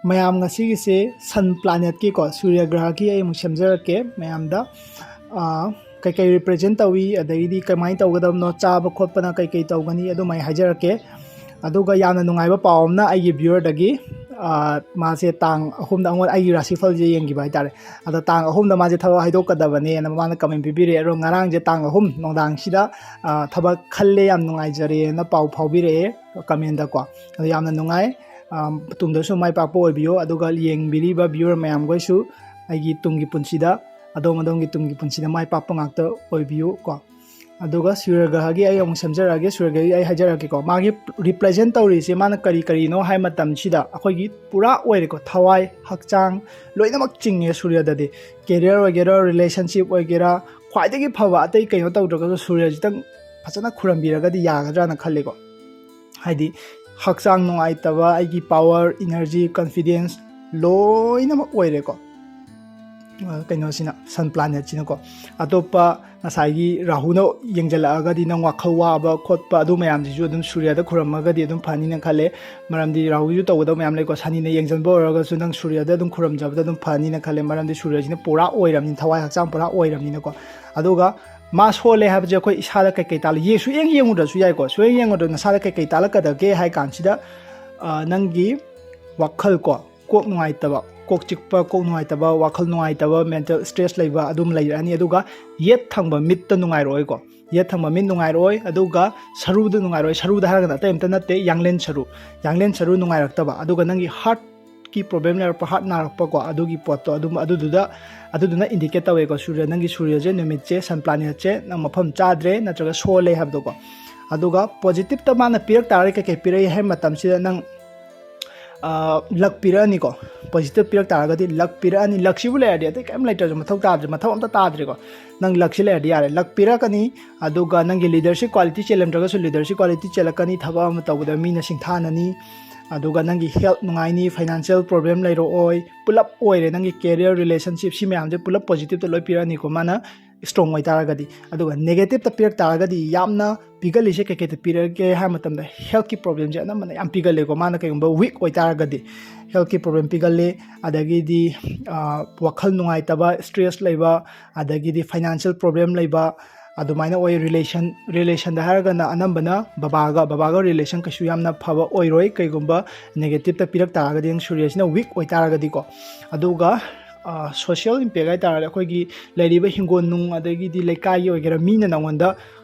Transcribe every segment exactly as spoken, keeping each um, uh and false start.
ꯃꯌꯥꯝ, ꯉꯁꯤꯒꯤꯁꯦ ꯁꯟ ꯄ꯭ꯂꯥꯅꯦꯠꯀꯤꯀꯣ, ꯁꯨꯔꯌ ꯒ꯭ꯔꯍꯒꯤ ꯑꯩ ꯑꯃꯨꯛ ꯁꯦꯝꯖꯔꯛꯀꯦ ꯃꯌꯥꯝꯗ꯫ ꯑꯥ, ꯀꯩꯀꯩ ꯔꯤꯄ꯭ꯔꯖꯦꯟ ꯇꯧꯏ, ꯑꯗꯩꯗꯤ ꯀꯃꯥꯏꯅ ꯇꯧꯒꯗꯕꯅꯣ, ꯆꯥꯕ ꯈꯣꯠꯄꯅ ꯀꯩꯀꯩ ꯇꯧꯒꯅꯤ, ꯑꯗꯨꯃꯥꯏꯅ ꯍꯥꯏꯖꯔꯛꯀꯦ꯫ ꯑꯗꯨꯒ ꯌꯥꯝꯅ ꯅꯨꯡꯉꯥꯏꯕ ꯄꯥꯎ ꯑꯃꯅ, ꯑꯩꯒꯤ ꯚ꯭ꯌꯨꯋꯔꯗꯒꯤ, ꯑꯥ, ꯃꯥꯁꯦ ꯇꯥꯡ ꯑꯍꯨꯝꯗ ꯑꯩꯉꯣꯟꯗ ꯑꯩꯒꯤ ꯔꯥꯁꯤꯐꯜꯁꯦ ꯌꯦꯡꯈꯤꯕ ꯍꯥꯏꯇꯥꯔꯦ꯫ ꯑꯗꯣ ꯇꯥꯡ ꯑꯍꯨꯝꯗ ꯃꯥꯁꯦ ꯊꯕꯛ ꯍꯥꯏꯗꯣꯛꯀꯗꯕꯅꯦꯅ ꯃꯥꯅ ꯀꯃꯦꯟ ꯄꯤꯕꯤꯔꯛꯑꯦ꯫ ꯑꯗꯣ ꯉꯔꯥꯡꯁꯦ ꯇꯥꯡ ꯑꯍꯨꯝ ꯅꯨꯡꯗꯥꯡꯁꯤꯗ, ꯑꯥ, ꯊꯕꯛ ꯈꯜꯂꯦ, ꯌꯥꯝ ꯅꯨꯡꯉꯥꯏꯖꯔꯦꯅ ꯄꯥꯎ ꯐꯥꯎꯕꯤꯔꯛꯑꯦ ꯀꯃꯦꯟꯗꯀꯣ꯫ ꯑꯗꯣ ꯌꯥꯝꯅ ꯅꯨꯡꯉꯥꯏ꯫ ꯑꯥ, ꯇꯨꯡꯗꯁꯨ ꯃꯥꯏ ꯄꯥꯛꯄ ꯑꯣꯏꯕꯤꯌꯨ꯫ ꯑꯗꯨꯒ ꯌꯦꯡꯕꯤꯔꯤꯕ ꯚ꯭ꯌꯨꯋꯔ ꯃꯌꯥꯝꯈꯩꯁꯨ ꯑꯩꯒꯤ ꯇꯨꯡꯒꯤ ꯄꯨꯟꯁꯤꯗ, ꯑꯗꯣꯝ ꯑꯗꯣꯝꯒꯤ ꯇꯨꯡꯒꯤ ꯄꯨꯟꯁꯤꯗ ꯃꯥꯏ ꯄꯥꯛꯄ ꯉꯥꯛꯇ ꯑꯣꯏꯕꯤꯌꯨ ꯀꯣ꯫ ꯑꯗꯨꯒ ꯁꯨꯔꯌ ꯒ꯭ꯔꯍꯒꯤ ꯑꯩ ꯑꯃꯨꯛ ꯁꯦꯝꯖꯔꯛꯑꯒꯦ꯫ ꯁꯨꯔꯌ ꯒ꯭ꯔꯍꯒꯤ ꯑꯩ ꯍꯥꯏꯖꯔꯛꯀꯦꯀꯣ꯫ ꯃꯥꯒꯤ ꯔꯤꯄ꯭ꯔꯖꯦꯟ ꯇꯧꯔꯤꯁꯦ ꯃꯥꯅ ꯀꯔꯤ ꯀꯔꯤꯅꯣ ꯍꯥꯏ ꯃꯇꯝꯁꯤꯗ, ꯑꯩꯈꯣꯏꯒꯤ ꯄꯨꯔꯥ ꯑꯣꯏꯔꯦꯀꯣ, ꯊꯋꯥꯏ, ꯍꯛꯆꯥꯡ ꯂꯣꯏꯅꯃꯛ ꯆꯤꯡꯉꯦ ꯁꯨꯔꯌꯗꯗꯤ꯫ ꯀꯦꯔꯤꯌꯔ ꯑꯣꯏꯒꯦꯔꯥ, ꯔꯤꯂꯦꯁꯟꯁꯤꯞ ꯑꯣꯏꯒꯦꯔꯥ, ꯈ꯭ꯋꯥꯏꯗꯒꯤ ꯐꯕ, ꯑꯇꯩ ꯀꯩꯅꯣ ꯇꯧꯗ꯭ꯔꯒꯁꯨ ꯁꯨꯔꯌꯁꯤꯇꯪ ꯐꯖꯅ ꯈꯨꯔꯝꯕꯤꯔꯒꯗꯤ ꯌꯥꯒꯗ꯭ꯔꯥꯅ ꯈꯜꯂꯤꯀꯣ꯫ ꯍꯥꯏꯗꯤ ꯍꯛꯆꯥꯡ ꯅꯨꯡꯉꯥꯏꯇꯕ, ꯑꯩꯒꯤ ꯄꯥꯋꯔ, ꯏꯅꯔꯖꯤ, ꯀꯟꯐꯤꯗꯦꯟꯁ ꯂꯣꯏꯅꯃꯛ ꯑꯣꯏꯔꯦꯀꯣ, ꯑ, ꯀꯩꯅꯣꯁꯤꯅ, ꯁꯟ ꯄ꯭ꯂꯥꯅꯦꯠꯁꯤꯅꯀꯣ꯫ ꯑꯇꯣꯞꯄ ꯉꯁꯥꯏꯒꯤ ꯔꯥꯍꯨꯅ ꯌꯦꯡꯁꯤꯜꯂꯛꯑꯒꯗꯤ ꯅꯪ ꯋꯥꯈꯜ ꯋꯥꯕ ꯈꯣꯠꯄ ꯑꯗꯨ ꯃꯌꯥꯝꯁꯤꯁꯨ ꯑꯗꯨꯝ ꯁꯨꯔꯌꯗ ꯈꯨꯔꯝꯃꯒꯗꯤ ꯑꯗꯨꯝ ꯐꯅꯤꯅ ꯈꯜꯂꯦ꯫ ꯃꯔꯝꯗꯤ ꯔꯥꯍꯨꯁꯨ ꯇꯧꯒꯗꯕ ꯃꯌꯥꯝ ꯂꯩꯀꯣ꯫ ꯁꯅꯤꯅ ꯌꯦꯡꯁꯤꯟꯕ ꯑꯣꯏꯔꯒꯁꯨ ꯅꯪ ꯁꯨꯔꯌꯗ ꯑꯗꯨꯝ ꯈꯨꯔꯝꯖꯕꯗ ꯑꯗꯨꯝ ꯐꯅꯤꯅ ꯈꯜꯂꯦ꯫ ꯃꯔꯝꯗꯤ ꯁꯨꯔꯌꯁꯤꯅ ꯄꯨꯔꯥ ꯑꯣꯏꯔꯕꯅꯤ, ꯊꯋꯥꯏ ꯍꯛꯆꯥꯡ ꯄꯨꯔꯥ ꯑꯣꯏꯔꯕꯅꯤꯅꯀꯣ꯫ ꯑꯗꯨꯒ ꯃꯥ ꯁꯣꯜꯂꯦ ꯍꯥꯏꯕꯁꯦ ꯑꯩꯈꯣꯏ ꯏꯁꯥꯗ ꯀꯩꯀꯩ ꯇꯥꯛꯂꯛ-, ꯌꯦ-, ꯁꯨꯌꯦꯡ ꯌꯦꯡꯉꯨꯗ꯭ꯔꯁꯨ ꯌꯥꯏꯀꯣ꯫ ꯁꯨꯌꯦꯡ ꯌꯦꯡꯉꯨꯗ꯭ꯔ ꯅꯁꯥꯗ ꯀꯩꯀꯩ ꯇꯥꯛꯂꯛꯀꯗꯒꯦ ꯍꯥꯏ ꯀꯥꯟꯁꯤꯗ, ꯑ, ꯅꯪꯒꯤ ꯋꯥꯈꯜ ꯀꯣ, ꯀꯣꯛ ꯅꯨꯡꯉꯥꯏꯇꯕ, ꯀꯣꯛ ꯆꯤꯛꯄ, ꯀꯣꯛ ꯅꯨꯡꯉꯥꯏꯇꯕ, ꯋꯥꯈꯜ ꯅꯨꯡꯉꯥꯏꯇꯕ, ꯃꯦꯟꯇꯦꯜ ꯁ꯭ꯇ꯭ꯔꯦꯁ ꯂꯩꯕ ꯑꯗꯨꯝ ꯂꯩꯔꯛꯑꯅꯤ꯫ ꯑꯗꯨꯒ ꯌꯦꯠ ꯊꯪꯕ ꯃꯤꯠꯇ ꯅꯨꯡꯉꯥꯏꯔꯛꯑꯣꯏꯀꯣ꯫ ꯌꯦꯠ ꯊꯪꯕ ꯃꯤꯠ ꯅꯨꯡꯉꯥꯏꯔꯛꯑꯣꯏ, ꯑꯗꯨꯒ ꯁꯔꯨꯗ ꯅꯨꯡꯉꯥꯏꯔꯛꯑꯣꯏ꯫ ꯁꯔꯨꯗ ꯍꯥꯏꯔꯒꯅ ꯑꯇꯩ ꯑꯝꯇ ꯅꯠꯇꯦ, ꯌꯥꯡꯂꯦꯟ ꯁꯔꯨ, ꯌꯥꯡꯂꯦꯟ ꯁꯔꯨ ꯅꯨꯡꯉꯥꯏꯔꯛꯇꯕ, ꯑꯗꯨꯒ ꯅꯪꯒꯤ ꯍꯥꯔꯠꯀꯤ ꯄ꯭ꯔꯣꯕ꯭ꯂꯦꯝ ꯂꯩꯔꯛꯄ, ꯍꯥꯔꯠ ꯅꯥꯔꯛꯄꯀꯣ, ꯑꯗꯨꯒꯤ ꯄꯣꯠꯇꯣ ꯑꯗꯨꯝ, ꯑꯗꯨꯗꯨꯗ, ꯑꯗꯨꯗꯨꯅ ꯏꯟꯗꯤꯀꯦꯠ ꯇꯧꯋꯦꯀꯣ꯫ ꯁꯨꯔꯌ, ꯅꯪꯒꯤ ꯁꯨꯔꯌꯁꯦ, ꯅꯨꯃꯤꯠꯁꯦ, ꯁꯟ ꯄ꯭ꯂꯥꯅꯦꯠꯁꯦ ꯅꯪ ꯃꯐꯝ ꯆꯥꯗ꯭ꯔꯦ ꯅꯠꯇ꯭ꯔꯒ ꯁꯣꯜꯂꯦ ꯍꯥꯏꯕꯗꯣꯀꯣ꯫ ꯑꯗꯨꯒ ꯄꯣꯖꯤꯇꯤꯞꯇ ꯃꯥꯅ ꯄꯤꯔꯛ ꯇꯥꯔꯒꯗꯤ ꯀꯩꯀꯩ ꯄꯤꯔꯛꯏ ꯍꯥꯏꯕ ꯃꯇꯝꯁꯤꯗ ꯅꯪ, ꯑ, ꯂꯛ ꯄꯤꯔꯛꯑꯅꯤꯀꯣ꯫ ꯄꯣꯖꯤꯇꯤꯞ ꯄꯤꯔꯛ ꯇꯥꯔꯒꯗꯤ ꯂꯛ ꯄꯤꯔꯛꯑꯅꯤ꯫ ꯂꯛꯁꯤꯕꯨ ꯂꯩꯔꯗꯤ ꯑꯇꯩ ꯀꯔꯤꯝ ꯂꯩꯇ꯭ꯔꯁꯨ ꯃꯊꯧ ꯇꯥꯗ꯭ꯔꯦ, ꯃꯊꯧ ꯑꯝꯇ ꯇꯥꯗ꯭ꯔꯦꯀꯣ꯫ ꯅꯪ ꯂꯛꯁꯤ ꯂꯩꯔꯗꯤ ꯌꯥꯔꯦ, ꯂꯛ ꯄꯤꯔꯛꯀꯅꯤ꯫ ꯑꯗꯨꯒ ꯅꯪꯒꯤ ꯂꯤꯗꯔꯁꯤꯞ ꯀ꯭ꯋꯥꯂꯤꯇꯤ ꯆꯦꯜꯂꯝꯗ꯭ꯔꯒꯁꯨ ꯂꯤꯗꯔꯁꯤꯞ ꯀ꯭ꯋꯥꯂꯤꯇꯤ ꯆꯦꯜꯂꯛꯀꯅꯤ꯫ ꯊꯕꯛ ꯑꯃ ꯇꯧꯕꯗ ꯃꯤꯅ ꯁꯤꯡꯊꯥꯅꯅꯤ꯫ ꯑꯗꯨꯒ ꯅꯪꯒꯤ ꯍꯦꯜꯠ ꯅꯨꯡꯉꯥꯏꯅꯤ, ꯐꯥꯏꯅꯥꯟꯁꯤꯌꯦꯜ ꯄ꯭ꯔꯣꯕ꯭ꯂꯦꯝ ꯂꯩꯔꯛꯑꯣꯏ, ꯄꯨꯂꯞ ꯑꯣꯏꯔꯦ꯫ ꯅꯪꯒꯤ ꯀꯦꯔꯤꯌꯔ, ꯔꯤꯂꯦꯁꯟꯁꯤꯞ, ꯁꯤ ꯃꯌꯥꯝꯁꯦ ꯄꯨꯂꯞ ꯄꯣꯖꯤꯇꯤꯞꯇ ꯂꯣꯏ ꯄꯤꯔꯛꯑꯅꯤꯀꯣ꯫ ꯃꯥꯅ ꯏꯁꯇ꯭ꯔꯣꯡ ꯑꯣꯏꯇꯥꯔꯒꯗꯤ꯫ ꯑꯗꯨꯒ ꯅꯦꯒꯦꯇꯤꯞꯇ ꯄꯤꯔꯛ ꯇꯥꯔꯒꯗꯤ ꯌꯥꯝꯅ ꯄꯤꯒꯜꯂꯤꯁꯦ ꯀꯩꯀꯩꯗ ꯄꯤꯔꯛꯒꯦ ꯍꯥꯏꯕ ꯃꯇꯝꯗ healthꯀꯤ problemꯁꯦ ꯑꯅꯝꯕꯅ ꯌꯥꯝ ꯄꯤꯒꯜꯂꯦꯀꯣ꯫ ꯃꯥꯅ ꯀꯩꯒꯨꯝꯕ weak ꯑꯣꯏꯇꯥꯔꯒꯗꯤ healthꯀꯤ problem ꯄꯤꯒꯜꯂꯤ꯫ ꯑꯗꯒꯤꯗꯤ ꯋꯥꯈꯜ ꯅꯨꯡꯉꯥꯏꯇꯕ, stress ꯂꯩꯕ, ꯑꯗꯒꯤꯗꯤ financial problem ꯂꯩꯕ, ꯑꯗꯨꯃꯥꯏꯅ ꯑꯣꯏ꯫ ꯔꯤꯂꯦꯁꯟ ꯔꯤꯂꯦꯁꯟꯗ ꯍꯥꯏꯔꯒꯅ ꯑꯅꯝꯕꯅ ꯕꯕꯥꯒ ꯕꯕꯥꯒ ꯔꯤꯂꯦꯁꯟ ꯀꯩꯁꯨ ꯌꯥꯝꯅ ꯐꯕ ꯑꯣꯏꯔꯣꯏ, ꯀꯩꯒꯨꯝꯕ ꯅꯦꯒꯦꯇꯤꯞꯇ ꯄꯤꯔꯛ ꯇꯥꯔꯒꯗꯤ, ꯅꯪ ꯁꯨꯔꯌꯁꯤꯅ ꯋꯤꯛ ꯑꯣꯏꯇꯥꯔꯒꯗꯤꯀꯣ꯫ ꯑꯗꯨꯒ ꯁꯣꯁꯤꯌꯦꯜ ꯏꯝꯄꯦꯛ ꯍꯥꯏ ꯇꯥꯔꯒꯗꯤ ꯑꯩꯈꯣꯏꯒꯤ ꯂꯩꯔꯤꯕ ꯍꯤꯡꯒꯣꯜ ꯅꯨꯡ, ꯑꯗꯒꯤꯗꯤ ꯂꯩꯀꯥꯏꯒꯤ ꯑꯣꯏꯒꯦꯔꯥ, ꯃꯤꯅ ꯅꯪꯉꯣꯟꯗ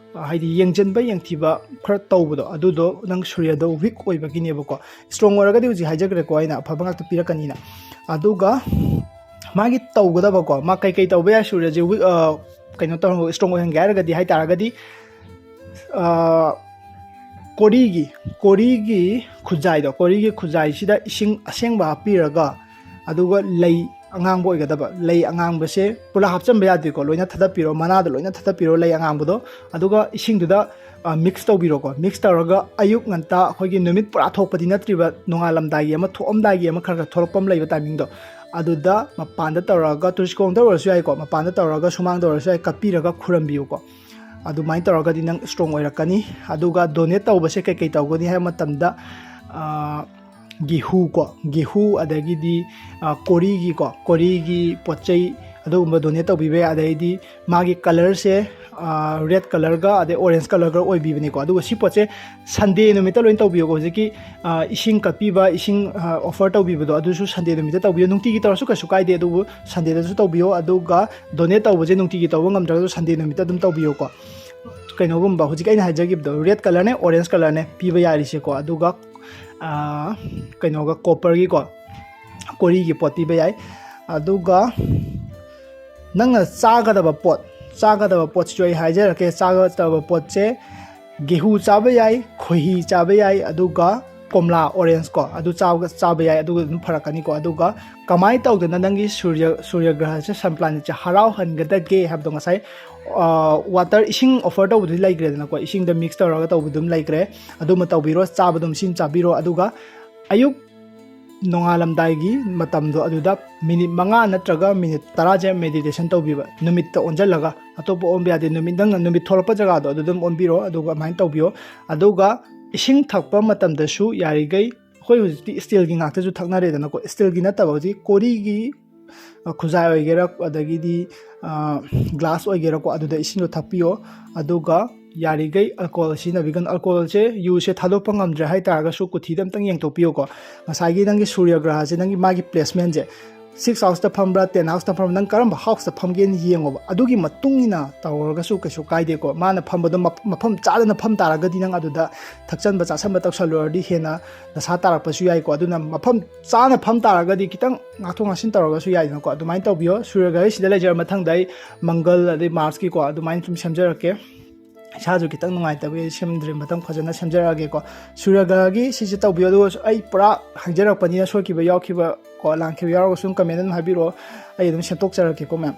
ꯍꯥꯏꯗꯤ ꯌꯦꯡꯁꯤꯟꯕ ꯌꯦꯡꯊꯤꯕ ꯈꯔ ꯇꯧꯕꯗꯣ, ꯑꯗꯨꯗꯣ ꯅꯪ ꯁꯨꯔꯌꯗꯣ ꯋꯤꯛ ꯑꯣꯏꯕꯒꯤꯅꯦꯕꯀꯣ꯫ ꯏꯁꯇ꯭ꯔꯣꯡ ꯑꯣꯏꯔꯒꯗꯤ ꯍꯧꯖꯤꯛ ꯍꯥꯏꯖꯈ꯭ꯔꯦꯀꯣ, ꯑꯩꯅ ꯑꯐꯕ ꯉꯥꯛꯇ ꯄꯤꯔꯛꯀꯅꯤꯅ꯫ ꯑꯗꯨꯒ ꯃꯥꯒꯤ ꯇꯧꯒꯗꯕꯀꯣ, ꯃꯥ ꯀꯩꯀꯩ ꯇꯧꯕ ꯌꯥꯏ ꯁꯨꯔꯌꯁꯦ ꯋꯤꯛ ꯀꯩꯅꯣ ꯇꯧꯍꯟ ꯏꯁꯇ꯭ꯔꯣꯡ ꯑꯣꯏꯍꯟꯒꯦ ꯍꯥꯏꯔꯒꯗꯤ ꯍꯥꯏ ꯇꯥꯔꯒꯗꯤ, ꯀꯣꯔꯤꯒꯤ ꯀꯣꯔꯤꯒꯤ ꯈꯨꯖꯥꯏꯗꯣ, ꯀꯣꯔꯤꯒꯤ ꯈꯨꯖꯥꯏꯁꯤꯗ ꯏꯁꯤꯡ ꯑꯁꯦꯡꯕ ꯍꯥꯞꯄꯤꯔꯒ, ꯑꯗꯨꯒ ꯂꯩ ꯑꯉꯥꯡꯕ ꯑꯣꯏꯒꯗꯕ, ꯂꯩ ꯑꯉꯥꯡꯕꯁꯦ ꯄꯨꯂꯞ ꯍꯥꯞꯆꯤꯟꯕ ꯌꯥꯗꯦꯀꯣ, ꯂꯣꯏꯅ ꯊꯥꯗꯠꯄꯤꯔꯣ, ꯃꯅꯥꯗꯣ ꯂꯣꯏꯅ ꯊꯥꯗꯠꯄꯤꯔꯣ, ꯂꯩ ꯑꯉꯥꯡꯕꯗꯣ꯫ ꯑꯗꯨꯒ ꯏꯁꯤꯡꯗꯨꯗ ꯃꯤꯛꯁ ꯇꯧꯕꯤꯔꯣꯀꯣ꯫ ꯃꯤꯛꯁ ꯇꯧꯔꯒ ꯑꯌꯨꯛ ꯉꯟꯇꯥ, ꯑꯩꯈꯣꯏꯒꯤ ꯅꯨꯃꯤꯠ ꯄꯨꯔꯥ ꯊꯣꯛꯄꯗꯤ ꯅꯠꯇ꯭ꯔꯤꯕ, ꯅꯣꯡꯉꯥꯜꯂꯝꯗꯥꯏꯒꯤ ꯑꯃ, ꯊꯣꯛꯑꯝꯗꯥꯏꯒꯤ ꯑꯃ ꯈꯔ ꯈꯔ ꯊꯣꯛꯂꯛꯄ ꯑꯃ ꯂꯩꯕ ꯇꯥꯏꯃꯤꯡꯗꯣ, ꯑꯗꯨꯗ ꯃꯄꯥꯟꯗ ꯇꯧꯔꯒ, ꯇꯨꯔꯤꯁꯀꯣꯡꯗ ꯑꯣꯏꯔꯁꯨ ꯌꯥꯏꯀꯣ, ꯃꯄꯥꯟꯗ ꯇꯧꯔꯒ, ꯁꯨꯃꯥꯡꯗ ꯑꯣꯏꯔꯁꯨ ꯌꯥꯏ, ꯀꯠꯄꯤꯔꯒ ꯈꯨꯔꯝꯕꯤꯌꯨꯀꯣ꯫ ꯑꯗꯨꯃꯥꯏꯅ ꯇꯧꯔꯒꯗꯤ ꯅꯪ ꯏꯁꯇ꯭ꯔꯣꯡ ꯑꯣꯏꯔꯛꯀꯅꯤ꯫ ꯑꯗꯨꯒ ꯗꯣꯅꯦꯠ ꯇꯧꯕꯁꯦ ꯀꯩꯀꯩ ꯇꯧꯒꯅꯤ ꯍꯥꯏꯕ ꯃꯇꯝꯗ, ꯒꯦꯍꯨ ꯀꯣ, ꯒꯦꯍꯨ, ꯑꯗꯒꯤꯗꯤ ꯀꯣꯔꯤꯒꯤꯀꯣ, ꯀꯣꯔꯤꯒꯤ ꯄꯣꯠ ꯆꯩ, ꯑꯗꯨꯒꯨꯝꯕ ꯗꯣꯅꯦꯠ ꯇꯧꯕꯤꯕ ꯌꯥꯏ꯫ ꯑꯗꯩꯗꯤ ꯃꯥꯒꯤ ꯀꯂꯔꯁꯦ ꯔꯦꯗ ꯀꯂꯔꯒ ꯑꯗꯩ ꯑꯣꯔꯦꯟꯖ ꯀꯂꯔꯒ ꯑꯣꯏꯕꯤꯕꯅꯤꯀꯣ꯫ ꯑꯗꯨꯒ ꯁꯤ ꯄꯣꯠꯁꯦ ꯁꯟꯗꯦ ꯅꯨꯃꯤꯠꯇ ꯂꯣꯏꯅ ꯇꯧꯕꯤꯌꯨꯀꯣ꯫ ꯍꯧꯖꯤꯛꯀꯤ ꯏꯁꯤꯡ ꯀꯠꯄꯤꯕ, ꯏꯁꯤꯡ ꯑꯣꯐꯔ ꯇꯧꯕꯤꯕꯗꯣ, ꯑꯗꯨꯁꯨ ꯁꯟꯗꯦ ꯅꯨꯃꯤꯠꯇ ꯇꯧꯕꯤꯌꯨ꯫ ꯅꯨꯡꯇꯤꯒꯤ ꯇꯧꯔꯁꯨ ꯀꯩꯁꯨ ꯀꯥꯏꯗꯦ, ꯑꯗꯨꯕꯨ ꯁꯟꯗꯦꯗꯁꯨ ꯇꯧꯕꯤꯌꯣ꯫ ꯑꯗꯨꯒ ꯗꯣꯅꯦꯠ ꯇꯧꯕꯁꯦ ꯅꯨꯡꯇꯤꯒꯤ ꯇꯧꯕ ꯉꯝꯗ꯭ꯔꯒꯁꯨ ꯁꯟꯗꯦ ꯅꯨꯃꯤꯠꯇ ꯑꯗꯨꯝ ꯇꯧꯕꯤꯌꯨꯀꯣ꯫ ꯀꯩꯅꯣꯒꯨꯝꯕ, ꯍꯧꯖꯤꯛ ꯑꯩꯅ ꯍꯥꯏꯖꯈꯤꯕꯗꯣ, ꯔꯦꯗ ꯀꯂꯔꯅꯦ, ꯑꯣꯔꯦꯟꯖ ꯀꯂꯔꯅꯦ ꯄꯤꯕ ꯌꯥꯔꯤꯁꯦꯀꯣ꯫ ꯑꯗꯨꯒ ꯀꯩꯅꯣꯒ, ꯀꯣꯄꯔꯒꯤꯀꯣ, ꯀꯣꯔꯤꯒꯤ ꯄꯣꯠ ꯄꯤꯕ ꯌꯥꯏ꯫ ꯑꯗꯨꯒ ꯅꯪꯅ ꯆꯥꯒꯗꯕ ꯄꯣꯠ, ꯆꯥꯒꯗꯕ ꯄꯣꯠꯁꯤꯁꯨ ꯑꯩ ꯍꯥꯏꯖꯔꯛꯀꯦ꯫ ꯆꯥꯒꯗꯕ ꯄꯣꯠꯁꯦ ꯒꯦꯍꯨ ꯆꯥꯕ ꯌꯥꯏ, ꯈꯣꯏꯍꯤ ꯆꯥꯕ ꯌꯥꯏ, ꯑꯗꯨꯒ ꯀꯣꯝꯂꯥ, ꯑꯣꯔꯦꯟꯖ ꯀꯣ, ꯑꯗꯨ ꯆꯥꯕ, ꯆꯥꯕ ꯌꯥꯏ, ꯑꯗꯨꯒ ꯑꯗꯨꯝ ꯐꯔꯛꯀꯅꯤꯀꯣ꯫ ꯑꯗꯨꯒ ꯀꯃꯥꯏꯅ ꯇꯧꯗꯅ ꯅꯪꯒꯤ ꯁꯨꯔꯌ, ꯁꯨꯔꯌꯒ꯭ꯔꯍꯁꯦ, ꯁꯟ ꯄ꯭ꯂꯥꯅꯦꯠꯁꯦ ꯍꯔꯥꯎꯍꯟꯒꯗꯒꯦ ꯍꯥꯏꯕꯗꯣ, ꯉꯁꯥꯏ ꯋꯥꯇꯔ, ꯏꯁꯤꯡ ꯑꯣꯐꯔ ꯇꯧꯕꯗꯨꯗꯤ ꯂꯩꯈ꯭ꯔꯦꯗꯅꯀꯣ, ꯏꯁꯤꯡꯗ ꯃꯤꯛꯁ ꯇꯧꯔꯒ ꯇꯧꯕꯗꯨꯝ ꯂꯩꯈ꯭ꯔꯦ꯫ ꯑꯗꯨꯃ ꯇꯧꯕꯤꯔꯣ, ꯆꯥꯕꯗꯨꯝ ꯁꯤꯝ ꯆꯥꯕꯤꯔꯣ꯫ ꯑꯗꯨꯒ ꯑꯌꯨꯛ ꯅꯣꯡꯉꯥꯜꯂꯝꯗꯥꯏꯒꯤ ꯃꯇꯝꯗꯣ ꯑꯗꯨꯗ ꯃꯤꯅꯤꯠ ꯃꯉꯥ ꯅꯠꯇ꯭ꯔꯒ ꯃꯤꯅꯤꯠ ꯇꯔꯥꯁꯦ ꯃꯦꯗꯤꯇꯦꯁꯟ ꯇꯧꯕꯤꯕ, ꯅꯨꯃꯤꯠꯇ ꯑꯣꯟꯁꯤꯜꯂꯒ꯫ ꯑꯇꯣꯞꯄ ꯑꯣꯟꯕ ꯌꯥꯗꯦ꯫ ꯅꯨꯃꯤꯠ, ꯅꯪꯅ ꯅꯨꯃꯤꯠ ꯊꯣꯛꯂꯛꯄ ꯖꯒꯥꯗꯣ ꯑꯗꯨ ꯑꯗꯨꯝ ꯑꯣꯟꯕꯤꯔꯣ, ꯑꯗꯨꯒ ꯑꯗꯨꯃꯥꯏꯅ ꯇꯧꯕꯤꯌꯣ꯫ ꯑꯗꯨꯒ ꯏꯁꯤꯡ ꯊꯛꯄ ꯃꯇꯝꯗꯁꯨ ꯌꯥꯔꯤꯈꯩ, ꯑꯩꯈꯣꯏ ꯍꯧꯖꯤꯛꯇꯤ ꯏꯁꯇꯤꯜꯒꯤ ꯉꯥꯛꯇꯁꯨ ꯊꯛꯅꯔꯦꯗꯅꯀꯣ, ꯏꯁꯇꯤꯜꯒꯤ ꯅꯠꯇꯕ ꯍꯧꯖꯤꯛ ꯀꯣꯔꯤꯒꯤ, ꯑ, ꯈꯨꯖꯥꯏ ꯑꯣꯏꯒꯦꯔꯥ, ꯑꯗꯒꯤꯗꯤ, ꯑ, ꯒ꯭ꯂꯥꯁ ꯑꯣꯏꯒꯦꯔꯥꯀꯣ, ꯑꯗꯨꯗ ꯏꯁꯤꯡꯗꯣ ꯊꯛꯄꯤꯌꯣ꯫ ꯑꯗꯨꯒ ꯌꯥꯔꯤꯈꯩ ꯑꯜꯀꯣꯍꯣꯜ ꯁꯤꯖꯤꯟꯅꯕꯤꯒꯅꯨ꯫ ꯑꯜꯀꯣꯍꯣꯜꯁꯦ, ꯌꯨꯁꯦ ꯊꯥꯗꯣꯛꯄ ꯉꯝꯗ꯭ꯔꯦ ꯍꯥꯏꯇꯥꯔꯒꯁꯨ ꯀꯨꯊꯤꯗ ꯑꯝꯇꯪ ꯌꯦꯡꯊꯣꯛꯄꯤꯌꯨꯀꯣ꯫ ꯉꯁꯥꯏꯒꯤ ꯅꯪꯒꯤ ꯁꯨꯔꯌ ꯒ꯭ꯔꯍꯁꯦ, ꯅꯪꯒꯤ ꯃꯥꯒꯤ ꯄ꯭ꯂꯦꯁꯃꯦꯟꯁꯦ ꯁꯤꯛꯁ ꯍꯥꯎꯁꯇ ꯐꯝꯕ꯭ꯔꯥ, ꯇꯦꯟ ꯍꯥꯎꯁꯇ ꯐꯝꯕ꯭ꯔꯥ, ꯅꯪ ꯀꯔꯝꯕ ꯍꯥꯎꯁꯇ ꯐꯝꯒꯦꯅ ꯌꯦꯡꯉꯣꯕ꯫ ꯑꯗꯨꯒꯤ ꯃꯇꯨꯡ ꯏꯟꯅ ꯇꯧꯔꯒꯁꯨ ꯀꯩꯁꯨ ꯀꯥꯏꯗꯦꯀꯣ꯫ ꯃꯥꯅ ꯐꯝꯕꯗꯣ ꯃꯞ-, ꯃꯐꯝ ꯆꯥꯗꯅ ꯐꯝ ꯇꯥꯔꯒꯗꯤ ꯅꯪ ꯑꯗꯨꯗ ꯊꯛꯆꯟꯕ ꯆꯥꯁꯟꯕ ꯇꯧꯁꯜꯂꯨꯔꯗꯤ ꯍꯦꯟꯅ ꯅꯁꯥ ꯇꯥꯔꯛꯄꯁꯨ ꯌꯥꯏꯀꯣ꯫ ꯑꯗꯨꯅ ꯃꯐꯝ ꯆꯥꯅ ꯐꯝ ꯇꯥꯔꯒꯗꯤ ꯈꯤꯇꯪ ꯉꯥꯛꯊꯣꯛ ꯉꯥꯛꯁꯤꯟ ꯇꯧꯔꯒꯁꯨ ꯌꯥꯏꯗꯅꯀꯣ꯫ ꯑꯗꯨꯃꯥꯏꯅ ꯇꯧꯕꯤꯌꯣ꯫ ꯁꯨꯔꯌ ꯒ꯭ꯔꯍꯁꯤꯗ ꯂꯩꯖꯔ ꯃꯊꯪꯗ ꯑꯩ ꯃꯪꯒꯜ ꯑꯗꯩ ꯃꯥꯔꯁꯀꯤꯀꯣ ꯑꯗꯨꯃꯥꯏꯅ ꯁꯨꯝ ꯁꯦꯝꯖꯔꯛꯀꯦ꯫ ꯏꯁꯥꯁꯨ ꯈꯤꯇꯪ ꯅꯨꯡꯉꯥꯏꯇꯕꯒꯤ ꯁꯦꯝꯗ꯭ꯔꯤ, ꯃꯊꯪ ꯐꯖꯅ ꯁꯦꯝꯖꯔꯛꯑꯒꯦꯀꯣ꯫ ꯁꯨꯔꯌ ꯒ꯭ꯔꯍꯒꯤ ꯁꯤꯁꯦ ꯇꯧꯕꯤꯌꯣ꯫ ꯑꯗꯨꯒ ꯑꯩ ꯄꯨꯔꯥ ꯍꯥꯏꯖꯔꯛꯄꯅꯤꯅ ꯁꯣꯏꯈꯤꯕ ꯌꯥꯎꯈꯤꯕ ꯀꯣ, ꯂꯥꯟꯈꯤꯕ ꯌꯥꯎꯔꯒꯁꯨ ꯑꯗꯨꯝ ꯀꯃꯦꯟ ꯑꯗꯨꯝ ꯍꯥꯏꯕꯤꯔꯛꯑꯣ, ꯑꯩ ꯑꯗꯨꯝ ꯁꯦꯝꯗꯣꯛꯆꯔꯛꯀꯦꯀꯣ ꯃꯌꯥꯝ꯫